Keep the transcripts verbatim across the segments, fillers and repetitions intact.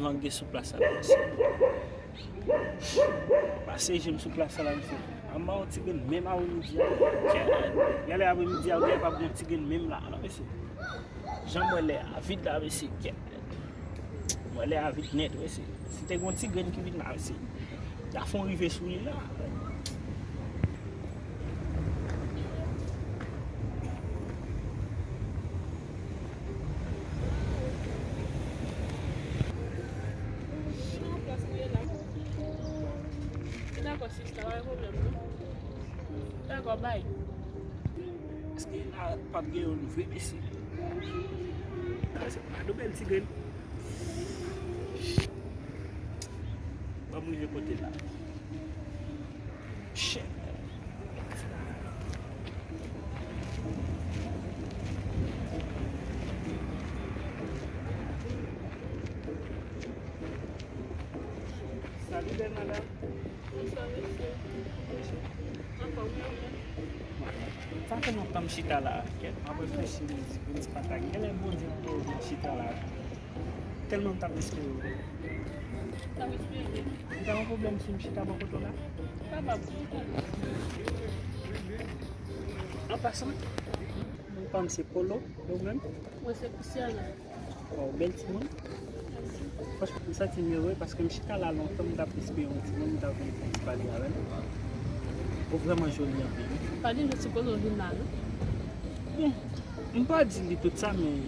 Ange sou plas la, mesye. Pase je m sou plas la, mesye. An ba yon ti grenn menm apremidi a. Kèt. Genlè apremidi a, ou genlè p ap gen yon ti grenn menm la, non, mesye. Jan m wè lè a vid la, mesye, kèt. M wè lè a vid nèt, mesye. Si te gen yon ti grenn ki vin la, mesye, ta fon rive sou li la. Dakò, sista, pa gen pwoblèm, non. Dakò, bay. Èske la p ap gen youn vre, mesye? Gade bèl ti grenn. Ban m rive kote l la. Shit. Salut, belle madame. Bonswa, mesye. Anfòm, wi, ou menm? Sa fè lontan m chita la. Kèt, m ap reflechi, m di, m di, pa ta gen lè Bondye pou m chita la. Tèlman m t ap espere w. T ap espere w? Ou ta gen pwoblèm si m chita bò kote w la? Kapab. An pasan, non pa m se Polo, e ou menm? Mwen se Christiana. Waw, bèl timoun. Franchman, m santi m ere paske m chita la lontan, m t ap espere yon timoun, m t ap vin fè ti pale avè l. Ou vrèman joli anpil, wi. Pa di nou sou kote w vin la, non? Bon, m pa di li tout sa, men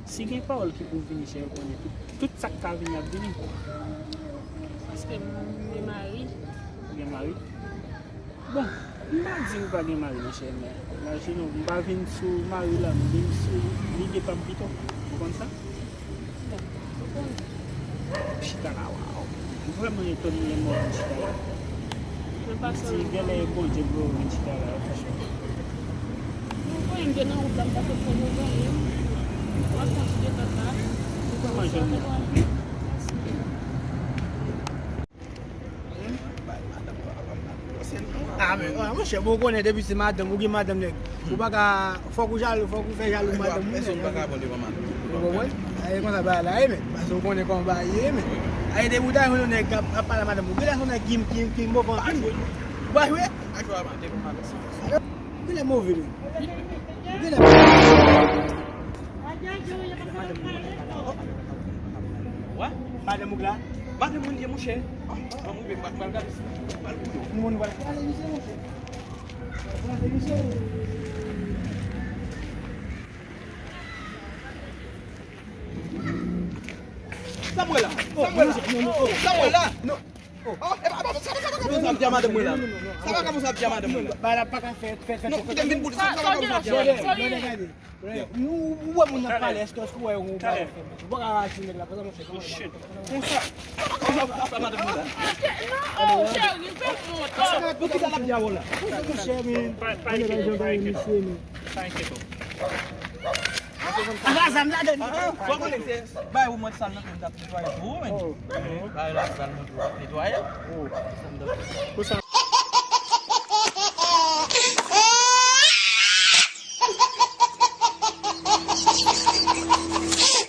si gen pawòl ki pou vini, chè, ou konnen tout, tout sa k ka vini ap vini. Paske m gen mari. Ou gen mari? Bon, m pa di ou pa gen mari, monchè, men imajine w, m pa vin sou mari la, m vin sou lide pa m pito. Ou konn sa? Bon, ou konn. Chita la, waw. M vrèman etone lè m wè w vin chita la. M di, genlè e Bondye ki voye w vin chita la, franchman. Ou konnen m te nan wout la, m pa t konn ou zanmi. M ap kontinye fè sa. Ou vrèman jèn. Ah, men, ah, monchè, bon, ou konnen depi se madanm, ou gen madanm nèg. Ou pa ka, fòk ou jalou, fòk ou fè jalou madanm ou. Pèsonn pa ka bon devan madanm. Ou konprann? E konsa bagay la ye, men. Paske ou konnen kòman bagay ye, men. Aye, depi ou ta jwenn yon nèg k ap, ap pale a madanm ou. Genlè se yon nèg ki, ki, ki move anpil. Ou pa jwe? Ou genlè move, men. Ou genlè move. Wè? Madanm ou la? Madanm ou li ye, monchè. Ban m rive, m pral gade si m pral kouri. Moun wè. Gade misye, monchè. Gade misye. Sa m wè la? Sa m wè la? Sa m wè la? Non. Oh, e pa, e pa, sa, sa pa ka fè sa ap di a madanm mwen la. Sa pa ka fè sa ap di a madanm mwen la. Bagay la pa ka fè, fè, fè. Non, kite m vin pou li. Sa, sa pa ka fè sa ap di a madanm mwen la. Gade. Nou, ou wè moun nan pale, èske, èske ou wè yon bagay fè? Ou pa ka rache nèg la, konsa, monchè, konsa. Oh, shit. Konsa. Sa pa ka fè sa ap di a madanm mwen la. Non, oh, cheri, fè m wont. Poukisa l ap di a ou la? Monchè, men. Pa, pa enkyete, pa enkyete. Pa enkyete. Anba zam ladan. Ah, fò konnen se bay ou mwen sal nan tou, m t ap netwaye tou, men. Bay la sal mwen tou, ap netwaye. Konsa.